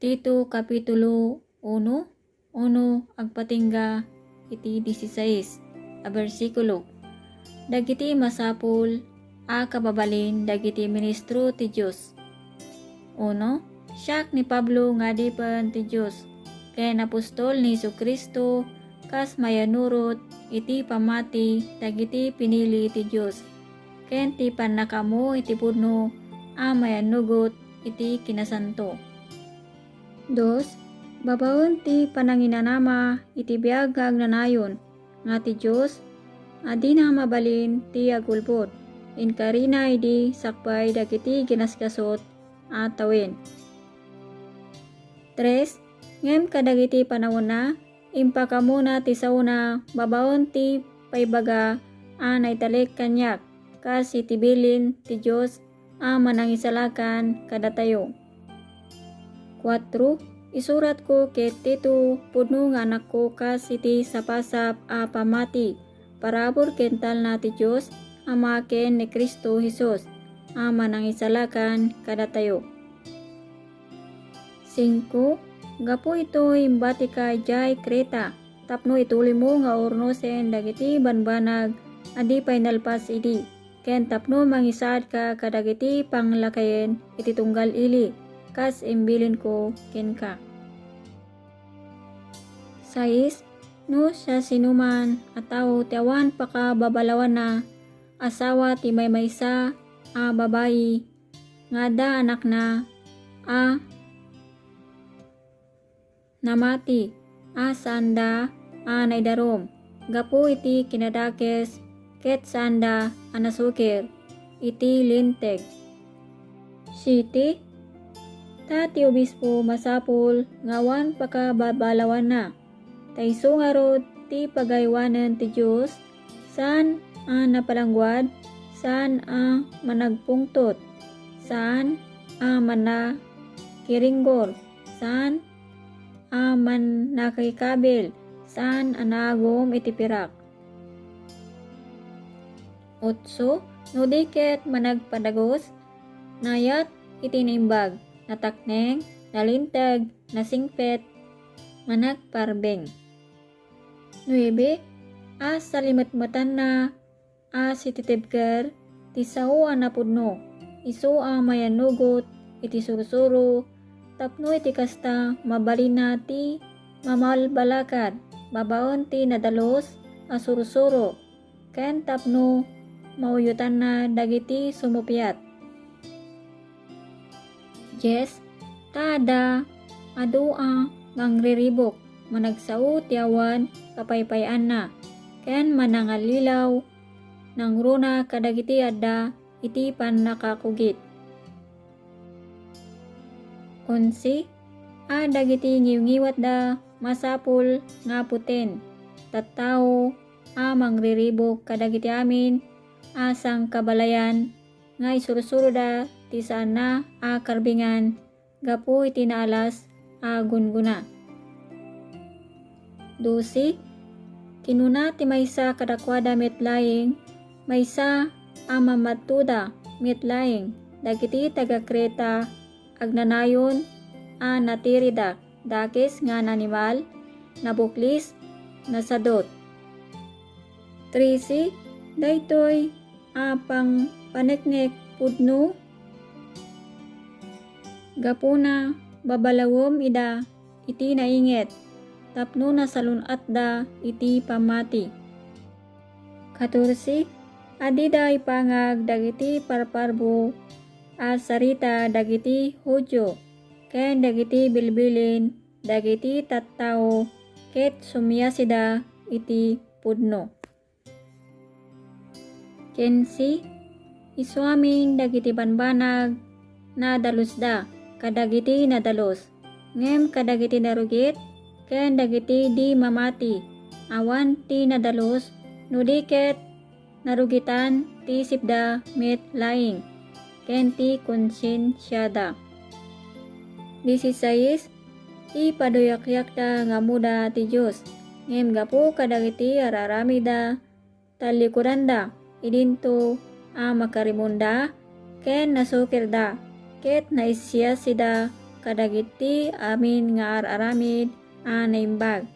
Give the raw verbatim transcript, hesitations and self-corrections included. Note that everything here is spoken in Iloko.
Tito, Kapitulo uno, uno agpatingga iti dieciséis a bersikulo. Dagiti masapul a kababalin dagiti ministro ti Dios. Uno, siak ni Pablo nga adipen ti Dios ken apostol ni Jesu-Cristo, kas mayannurot iti pammati dagiti pinili ti Dios ken ti pannakaammo iti pudno a mayannugot iti kinasanto. Dos, babaen ti pananginanama iti biag nga agnanayon nga ti Dios a dina mabalin ti agulbod, inkarina idi sakbay dagiti ginasgasut a tawen. Tres, ngem kadagiti panawenna, impakammona ti saona babaen ti paibaga a naitalek kaniak, kas iti bilin ti Dios a manangisalakan kadatayo. Kuatro, isuratko ket Tito, pudno nga anakko kas iti sapasap a pammati, parabur ken talna ti Dios Ama ken ni Cristo Jesus a manangisalakan kadatayo. Singko, gapu itoy imbatika idiay Creta, tapno itulimo nga urnosen dagiti banbanag a di pay nalpas idi, ken tapno mangisaadka kadagiti panglakayen iti tunggal ili, kas imbilinko kenka. Sais, no siasinoman a tao ti awan pakababalawanna, asawa ti maymaysa a babai nga adda anakna a namati a saanda a naidarum gapu iti kinadakes ket saanda a nasukir iti linteg. Siete, ta ti obispo masapul nga awan pakababalawanna, ta isu ngarud ti pagaywanen ti Dios, saan a napalangguad, saan a managpungtot, saan a manakiringgor, saan a mannakikabil, saan a naagum iti pirak. Otso, no di ket managpadagus, nayat iti naimbag, natakneng, nalinteg, nasingpet, managparbeng. Nuebe, a salimetmetanna a sititibker ti sao a napudno, isu a mayannugot iti sursuro, tapno iti kasta mabalinna ti mamalbalakad babaen ti nadalus a sursuro, ken tapno mauyotanna dagiti sumupiat. Dies, ta adda adu a mangriribuk, managsao ti awan kapaypayaanna, ken manangallilaw nangruna kadagiti adda iti pannakakugit. Onse, a dagiti ngiwngiwatda masapul nga puten, tattao a mangriribuk kadagiti amin a sangkabalayan nga isursuroda ti saanna a karbingan gapu iti naalas a gunggona. Dose, kinuna ti maysa kadakuada met laeng, maysa a mamadtoda met laeng, dagiti taga-Creta agnanayon a natiridak, dakes nga nanimal, nabuklis, nasadut. Trese, daytoy a pangpaneknek pudno, gapuna babalawem ida iti nainget tapno nasalun-atda iti pammati. Katorse, a dida ipangag dagiti parparbo a sarita dagiti Judio ken dagiti bilbilin dagiti tattao ket sumiasida iti pudno. Kense, isu amin dagiti banbanag nadalusda kadagiti nadalus, ngem kadagiti narugit ken dagiti di mamati, awan ti nadalus, no di ket narugitan ti isipda met laeng ken ti konsiensiada. Disisais, ipaduyakyakda nga ammoda ti Dios, ngem gapu kadagiti ar-aramidda, tallikudanda idinto a makarimonda ken nasukirda, ket naisiasida kadagiti amin nga ar-aramid a naimbag.